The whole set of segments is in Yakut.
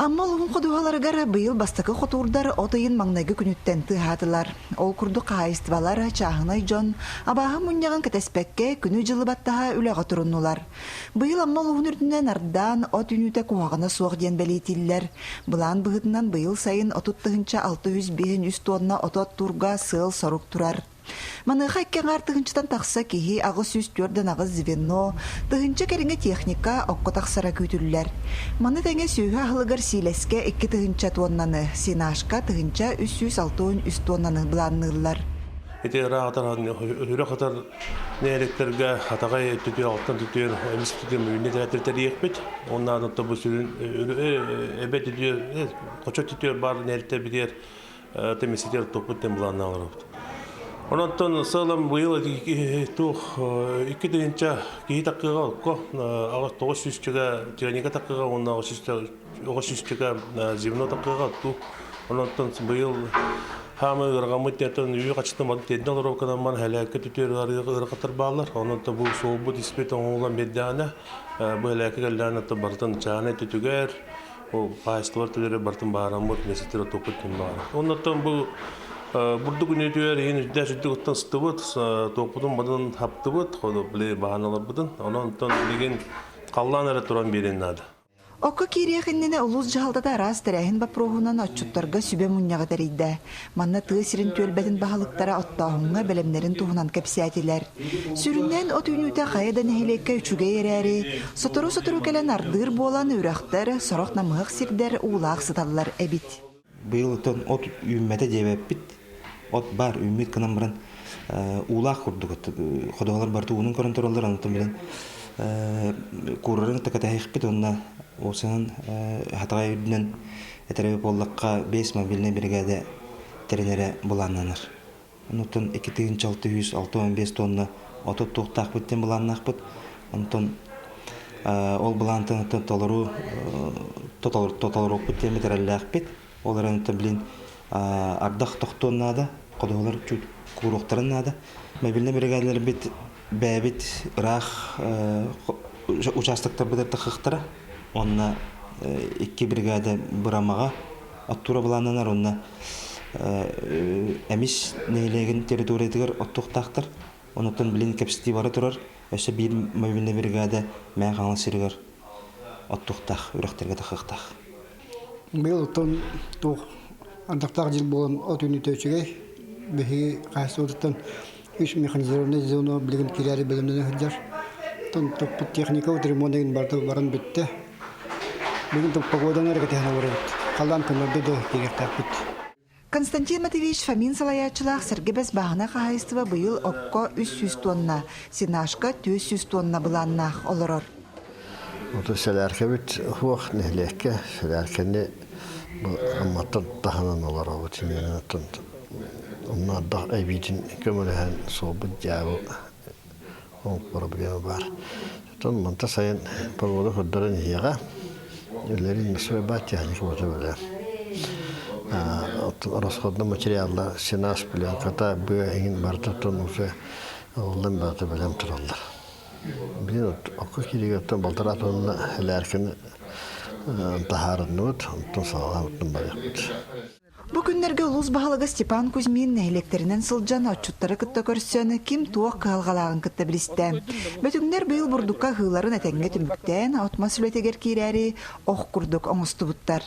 Амма улууһун ходуһаларыгар быйыл бастакы хотуурдар от ыйын маҥнайгы күнүттэн тыаһаатылар. Ол курдук хаһаайыстыбалар, чааһынай дьон абааһы мунньаҕын кэтэспэккэ күнү-дьылы баттаһа үлэҕэ туруннулар. Быйыл Амма улууһун үрдүнэн ардаан от үүнүүтэ куһаҕана суох диэн бэлиэтииллэр. Былаан быһыытынан быйыл сайын 30 653 тонна оту оттуурга сыал-сорук турар. Маныаха икки аҥаар тыһыынчаттан тахса киһи 848 звено, тыһыынча кэриҥэ техника окко тахсара күүтүллэр. Маны тэҥэ сүөһү аһылыгар сиилэскэ 2 тыһыынча туоннаны, сенажка 1363 туоннаны былаанныыллар. Ити ыраахтан үрэх хатар нэһилиэктэргэ хатаҕай түтүө алтан түтүөр эмис түтүө мүннэ тэрийэхпит. Оннаадан бу сүрүн эбэ түтүө хочо түтүөр бар нэһилиэктэрбитигэр тэмиситер топпут тем былааннаан олоробут. Онон сылым быйыл туох 2 тыһыынча киһи таккыга окко 900 техника таккыга уонна 900 звено таккыга оттуу. Онон быйыл хаамы ырҕаммыт тиэтэн үйü хачытын бады тиэдден олоробуканан ман хэлээккэ түтүөр ырҕатар баалар. Онон бу суолбут испит оҥоһулан биэрдэҕинэ бу хэлээккэ кэллэҕинэ барытын чаанай түтүгэр ол хаһаайыстыбалар төлөрө барытын баараммыт месяцтер топпут ким баара. Оннуттан бу бурдук үнүтүгэр иһин үрдээх үрдүк оттон сытыбыт, туоппутун бадын хаптыбыт, ходу били баһаналарбытын. Онон онтон билигин халлаан эрэ туран биэрин наада. Окко киириэх иннинэ улуус дьаһалтата араас тэрээһин боппуруоһунан отчуттарга сүбэ мунньаҕы тэрийдэ. Манна тыа сирин түөлбэтин баһылыктара оттооһуҥҥа бэлэмнэрин туһунан кэпсээтилэр. Сүрүннээн от үүнүүтэ хайа да нэһилиэккэ үчүгэй эрээри, сотору-сотору кэлэн ардыыр буолан үрэхтэр, сорох намыһах сирдэр уулаах сыталлар эбит. Быйыл оттон от үүммэтэ диэбэппит. От баар үүммүт гынан баран уулаах курдук ходуһалар барыта уунун көрөн тураллар онтон билэн куурарын кэтэһиэхпит уонна уопсайынан хатаҕай үрдүнэн этэрэ буоллахха биэс мобильнай биригээдэ тэринэрэ былааннанар. Онтон 2665 тонна отут туохтаахпыт диэн былааннаахпыт. Онтон ол былаантан толору толоруохпут диэн эрэллээхпит. Ол эрэн блин ардах тохтуон наада, ходуһалар кууруохтарын наада. Мобильнай биригээдэлэрбит бэйэбит ыраах участоктарбытыгар тахыахтара. Онно икки бригада Бырамаҕа оттуура былааннанар уонна Эмис нэһилиэгин территориятыгар оттуохтаахтар. Онуттан билин кэпсэтии бара турар. Өссө биир мобильнай бригада Мэҥэ Хаҥалас сиригэр оттуохтаах, үрэхтэргэ тахыахтаах. Быйыл оттон туох ардахтаах дьыл буолан от үүнүүтэ үчүгэй. Биһиги хаһаайыстыбатыттан үс механизированнай зона билигин киирээри бэлэмнэнэ сылдьар. Оттон топпут техника ремонт игин барыта баран бүттэ. Бүгүн погоданы эрэ кэтэһэн олоробут. Халлаан көннөрдө да киириэхтээхпит. Константин Матвеевич Фомин салайааччылаах Сэргэ Бэс бааһынай хаһаайыстыба быйыл окко 300 тонна, сенажка 400 тонна былааннаах олорор. Ото сэлээркэбит суох нэһилиэккэ сэлээркэни бу Амматтан таһынан олоробут симиэнаттан онно ардах эбиитин көмөлөһөн суолбут дьаабы ол проблема баар. Оттон манта сайын погода көрдөрөн иһиэҕэ. Үлэрин баат техника бата бэлэм. Расходный материаллар сенаж пленката быа иҥин барыта оттон уже ылыллан барыта бэлэм тураллар. Билин окко кииригэртэн балтараа тонна элээркини таһаарынныбыт, онтон саҕалаабыттан барыахпыт. Бу күннэргэ улуус баһылыга Степан Кузьмин нэһилиэктэринэн сылдьан отчуттары кытта көрсөн, ким туох кыһалҕалааҕын кытта билистэ. Бөтүҥнэр быйыл бурдукка ыһыыларын этэҥҥэ түмүктээн, от-мас үлэтигэр киирээри ох курдук оҥостубуттар.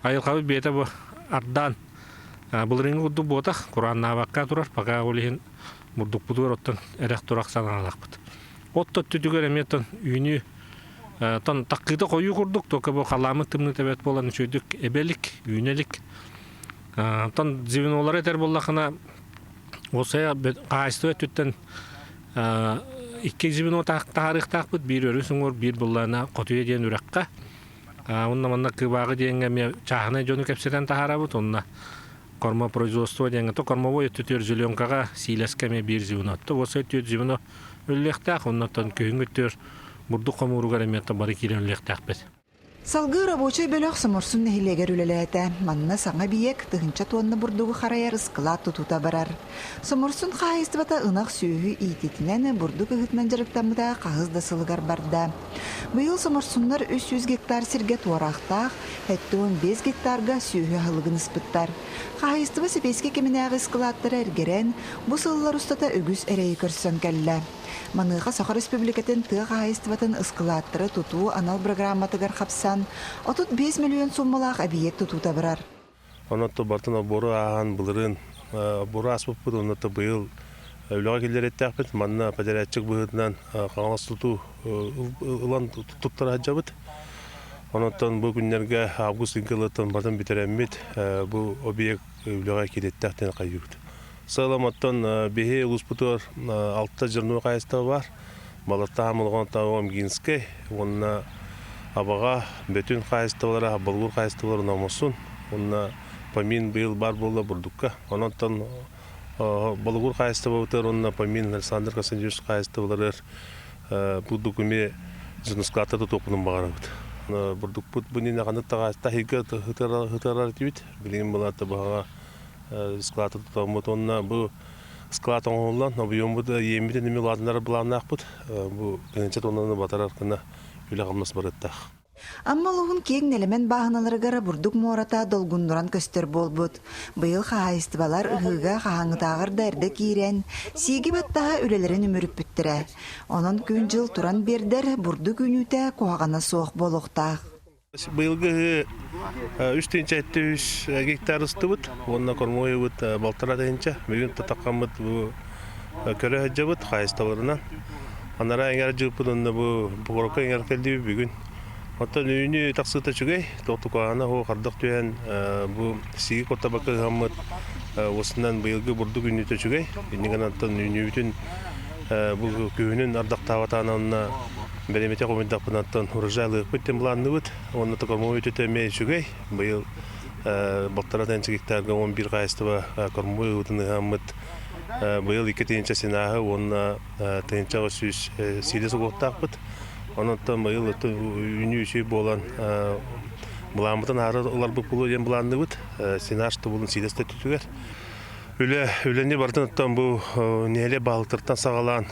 Айылҕабыт бэйэтэ бу ардаан былырыыҥҥы курдук буотах, курааннаабакка турар, пока ол иһин бурдукпутугар оттон эрэх-турах санаалаахпыт. От өттүтүгэр эмиэ оттон үүнүү тон таккыыта хойуу курдук, только бу халааммыт тымныыта эбэт буолан үчүгэйдик эбэ илик, үүнэ илик. Оттон звенолары этэр буоллахына, уопсайа хаһаайыстыба өттүттэн икки звено таһаарыахтаахпыт, биир өрүс уҥуор, биир быллаана Хотуйа диэн үрэххэ. Онно манна Кыбааҕы диэҥҥэ эмиэ чааһынай дьону кэпсэтэн таһаарабыт, онно кормопроизводство диэҥҥэ то кормовой өттүтүгэр зеленкаҕа сиилэскэ эмиэ биир звено. То уопсай түөрт звено үлэлиэхтээх, оннуттан күһүҥҥү өттүгэр бурдук хомууругар эмиэ бары киирэн үлэлиэхтээхпит. Салгыы рабочай бөлөх Соморсун нэһилиэгэр үлэлээтэ. Манна саҥа эбийиэк тыһыынча туонна бурдугу харайар ыскылаат тутуута барар. Соморсун хаһаайыстыбата ынах сүөһү иитиитинэн, бурдук ыһыытынан дьарыктаммыта хаһыс да сылыгар барда. Быйыл соморсуннар 300 гектар сиргэ туораахтаах, 75 гектарга сүөһү аһылыгын ыспыттар. Хаһаайыстыба сэбиэскэй кэминээҕи ыскылааттара эргэрэн, бу сыллар устата үгүс эрэйи көрсөн кэллэ. Маныаха Саха Республикатын тыа хаһаайыстыбатын ыскылааттары тутуу анал программатыгар хапсан, 35 миллион сууммалаах эбийиэк тутуута барар. Онон бартын оббору ааһан былырыын оббору ааспыппыт, онно быйыл үлэҕэ киллэриэхтээхпит. Манна подрядчик быһыытынан Хаҥалас тутуу ылан туттара сылдьабыт. Онон бу күннэргэ август ыйга ылыттан бартын бүтэрэммит, бу объект үлэҕэ киириэхтээх диэн хайыыбыт. Сыалам оттон биһи улууспутугар алта зерновой хаһаайыстыба баар. Балартаах Олоҕон Омгинскай уонна Абаҕа Бөтүн хаһаайыстыбалара, Болугур хаһаайыстыбалара Номосун уонна Помин быйыл баар буолла бурдукка. Онон Болугур хаһаайыстыбабытыгар уонна Помин Александр Константинович хаһаайыстыбаларыгар бурдук эмиэ зерноскладта тутуохпутун баҕарабыт. Бурдукпут бу иннинэ ханнык таһыйга ытырар этибит. Билигин былаата баҕа склад тутаммыт уонна бу склад оҥоһуллан объеммут иэммитин эмиэ улаатыннарар былааннаахпыт. Бу тыһыынча тоннаны батарар гына үлэ-хамнас барыттаах. Амма улууһун киэҥ нэлэмэн бааһыналарыгар бурдук муората долгуннуран көстөр буолбут. Быйыл хаһаайыстыбалар ыһыыга хаһааҥҥытааҕар да эрдэ киирэн, сииги баттаһа үлэлэрин үмүрүппүттэрэ. Онон күн-дьыл туран биэрдэр бурдук үүнүүтэ куһаҕана суох буолуохтаах. Быйылгы үс тыһыынча 700 гектар ыстыбыт уонна кормуойбут балтараа тыһыынча. Бүгүн татаххаммыт бу көрө сылдьабыт хаайысталарынан. Анараа эҥэр дьыыппыт уонна бу Покровка эҥэр кэллибит бүгүн. Оттон үүнүү тахсыыта үчүгэй, туохтукаана хо хардах түһэн бу сиги куттабакка ыһаммыт уосунан быйылгы бурдук үүнүүтэ үчүгэй. Иннигэн оттон үүнүүбүтүн бу күһүнүн ардахтаабатаана онно Бэлэмитэ хомуйдахпынаттан урожай ылыахпыт диэн былаанныбыт. Уонна кормовой өтөтө эмиэ үчүгэй. Быйыл балтараа тыһыынча гектарга 11 хаһаайыстыба кормовой ылбытын ыһааммыт. Быйыл 2 тыһыынча сенааһы уонна тыһыынча 100 сиилэ сугуохтаахпыт. Онон быйыл үүнүү үчүгэй буолан былааммытын аһары ыларбыт буолуо диэн былаанныбыт. Сенаж тубулун сиилэс төттүтүгэр. Үлэ, үлэни барытын оттон бу нэһилиэк баһылыктарыттан саҕалаан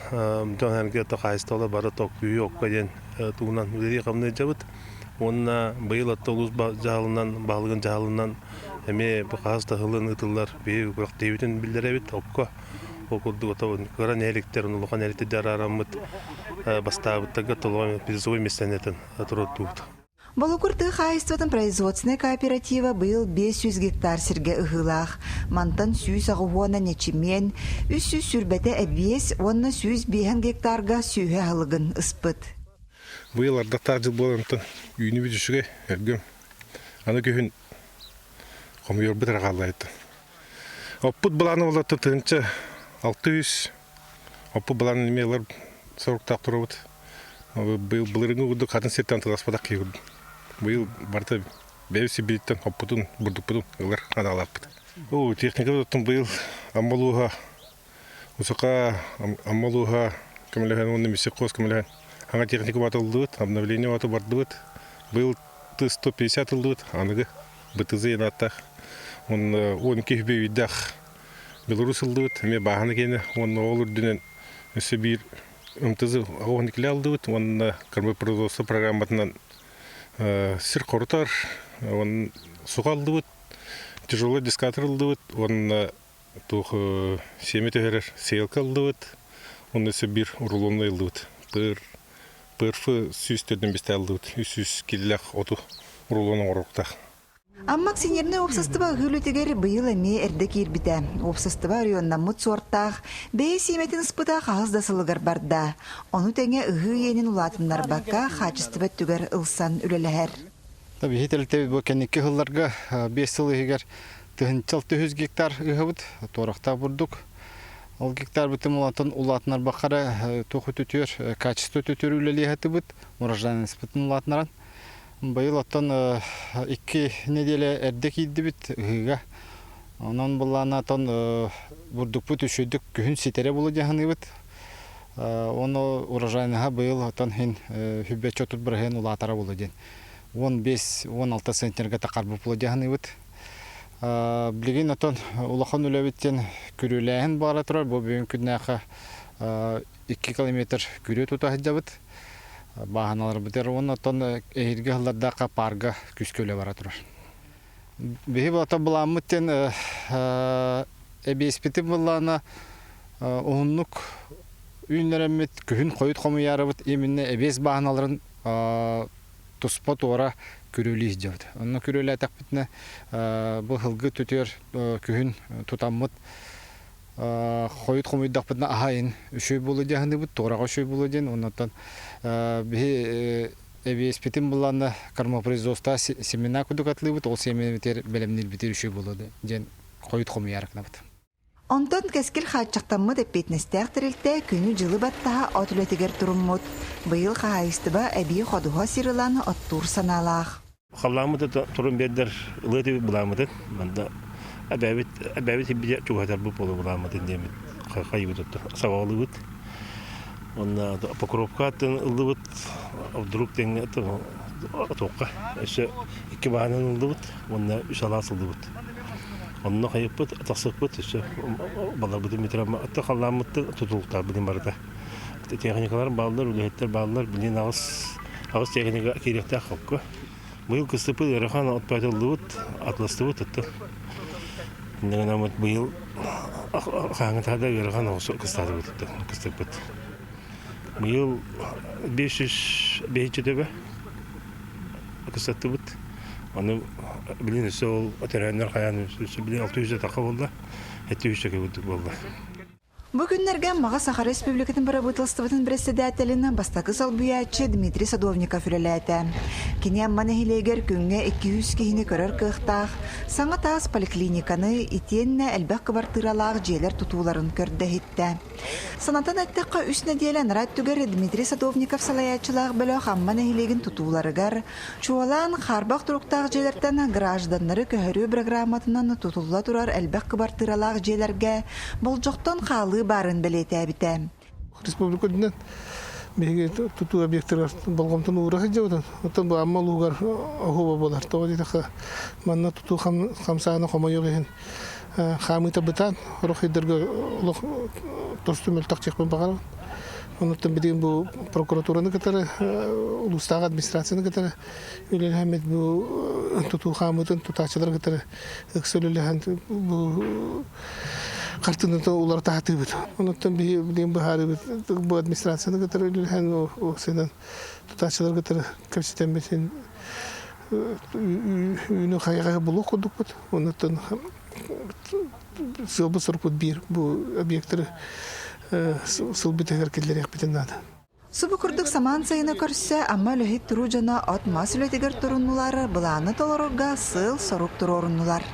дьон эргэ хаһаайыстыбалар бары күүһү окко диэн тугунан үлэлии хамныы дьабыт. Уонна быйыл отто улуус дьаһалынан, баһылыгын дьаһалынан эмиэ бу хаһыс да сылын ыытыллар биһиги күрэхтэһиибитин биллэрэбит окко. Ол курдук ото кыра нэһиликтэр, улахан нэһиликтэр араараммыт бастаабыттарга толору призовой миэстэнэтин туруордубут. Болугур тыа хаһаайыстыбатын производственнай кооператива быйыл 500 гектар сиргэ ыһыылаах. Мантан 180 нэчимиэн, 320 эбиэс уонна 105 гектарга сүөһү аһылыгын ыспыт. Быйыл ардахтаах дьыл буолан онтон үүнүүбүт үчүгэй, өлгөм. Аны күһүн хомуйарбыт эрэ хаалла Оппут былаана буолла 1600 оппут былаанын эмиэ ылар соруктаах турабыт. Быйыл былырыыҥҥы курдук хатын сиртэн тыласпатах киһи курдук. Быйыл барыта бэйэбит сирбититтэн оппутун, бурдукпутун ылар аналаахпыт. Оо, техника оттон быйыл Амма улууһа, Усука, Амма улууһа көмөлөһөн уонна Миссихоз көмөлөһөн саҥа техника батыллыбыт, обновление баты бардыбыт. Быйыл 150 ыллыбыт, аныгы БТЗ ааттаах. Уонна 12 үбүйдээх Беларусь ыллыбыт, эмиэ бааһына киэнэ уонна ол үрдүнэн өссө биир МТЗ оҕоникилэ алдыбыт уонна кормопроизводство программатынан сир хорутар, уонна суха алдыбыт, тяжелый дискатор ыллыбыт уонна туох сиэмэ түһэрэр сеялка ыллыбыт, уонна өссө биир рулоннай ыллыбыт. Пыр ПРФ 104 бистэ ыллыбыт, 300 килилээх оту рулон оҥоруохтаах. Амма акционернай уопсастыба ыһыы үлэтигэр быйыл эмиэ эрдэ киирбитэ. Уопсастыба оройуоннаммыт суортаах, бэйэ сиэмэтин ыспыта хаһыс да сылыгар барда. Ону тэҥэ ыһыы иэнин улаатыннарбакка, хаачыстыба өттүгэр ылсан үлэлэһэр. Биһи тэрилтэбит бу кэнники сылларга 5 сыл иһигэр тыһынчал түһүс гектар ыһабыт, туорахтаах бурдук. Ол гектарбытын улаатан улаатынарбакка эрэ туох өтүтүөр, качество өтүтүөр үлэлиэхэтибит, урожайностьпытын улаатынаран. Быйыл оттон икки нэдиэлэ эрдэ киирдибит ыһыыга. Онон былаана оттон бурдукпут үчүгэйдик күһүн ситэрэ буолуо дии саныыбыт. Ону урожайноһа быйыл оттон иһин хүббэччэ 30% улаатара буолуо диэн. 15-16 центнергэ тахарбыт була дьаһаныбыт. Билигин отон улахан үлэбиттен күрүөлээһин баара турар. Бу бүгүн күннээхэ 2 километр күрүө тута сылдьабыт. Бааһыналарбытыгар уонна оттон эһиилги сыллардаахха паарга күүскэ үлэ бара турар. Биһи бата былааммыт диэн эбиэспитин былаана уһуннук үүннэрэммит күһүн хойут хомуйаарыбыт именно эбиэс бааһыналарын туспа туора күрүөлүү сылдьабыт. Онно күрүөлээтэхпитинэ бу сылгы түтүөр күһүн тутаммыт хойут хомуйдахпытына аһайын үчүгэй буолуо диэн саныыбыт, туораҕа үчүгэй буолуо диэн. Оннуттан биһи эбиэспитин буллаанна кормопроизводство семена курдук атылыыбыт, ол семенабытыгар бэлэмниирбитигэр үчүгэй буолуо диэн хойут хомуйаары гынабыт. Онтон Кэскил хааччахтаммыт эппиэтинэстээх тэрилтэ күнү-дьылы баттаһа от үлэтигэр туруммут. Быйыл хаһаайыстыба эбии ходуһа сир ылан оттуур санаалаах. Халлааммыт турун биэрдэр ылыа этибит былааммытын. Манна эбээбит эбээбит сирбитэ чугаһатарбыт буолуо былааммытын диэммит хайыбыт сабаҕалыыбыт. Уонна Покровка аттын ыллыбыт, вдруг тэҥҥэ туохха өссө икки баһынан ыллыбыт уонна үс алаас ыллыбыт. Онно хайыппыт, тахсыппыт, өссө баларбытын бүтэрэн халлааммыттан тутулуктаабытын барыта. Техникалар бааллар, үлэһиттэр бааллар, билигин аҕыс аҕыс техника киириэхтээх холку. Быйыл кыстыппыт ыарахан от ыллыбыт, атластыбыт оттон. Инньэ гынан быйыл хаһааҥҥытааҕар да ыарахан оҕус кыстаатыбыт кыстыппыт. Быйыл 500 төбө кыстаттыбыт. Аны билин өссө ол төрөөннөр хайаан өссө билин 600 таха буолла, 700 курдук буолла. Бу күннэргэ Аммаҕа Саха Республикатын Бырабыыталыстыбатын бэрэссэдээтэлин бастакы солбуйааччы Дмитрий Садовников үлэлээтэ. Кини Амма нэһилиэгэр күҥҥэ 200 киһини көрөр кыахтаах саҥа таас поликлиниканы итиэннэ элбэх кыбартыыралаах дьиэлэр тутууларын көрдө-иһиттэ. Санатан эттэххэ, үс нэдиэлэ анараа өттүгэр Дмитрий Садовников салайааччылаах бөлөх Амма нэһилиэгин тутууларыгар, чуолаан хаарбах туруктаах дьиэлэртэн гражданнары көһөрүү бырагырааматынан тутулла турар элбэх кыбартыыралаах дьиэлэргэ болдьохтон хаалыы баарын бэлиэтээбитэ. Республика үрдүнэн биһиги тутуу объектарыгар болҕомтону уура сылдьабытын. Оттон бу Амма улууһугар оһуоба буолар. Тоҕо диэтэххэ, манна тутуу хамсааһына хомойуох иһин хаамыыта бытаан, сорох ыйдарга олох тосту мөлтөх диэхпин баҕарабын. Онуттан билигин бу прокуратураны кытары, улуустааҕы администрацияны кытары үлэлэһэммит бу тутуу хаамыытын тутааччылары кытары ыкса үлэлэһэн бу хартыынатын уларыта сатыыбыт. Онуттан биһи билигин быһаарыыбыт бу администрацияны кытары үлэлэһэн уопсайынан тутааччылары кытары кэпсэтэммитин үүнү хайаҕа булуох курдукпут. Онуттан сыалбыт сорукпут биир бу объектары сыл бүтэһигэр киллэриэхпитин наада. Субу курдук самаан сайыны көрсө Амма үлэһит туруу дьоно от-мас үлэтигэр туруннулар, былааны толорорго сыал-сорук туруоруннулар.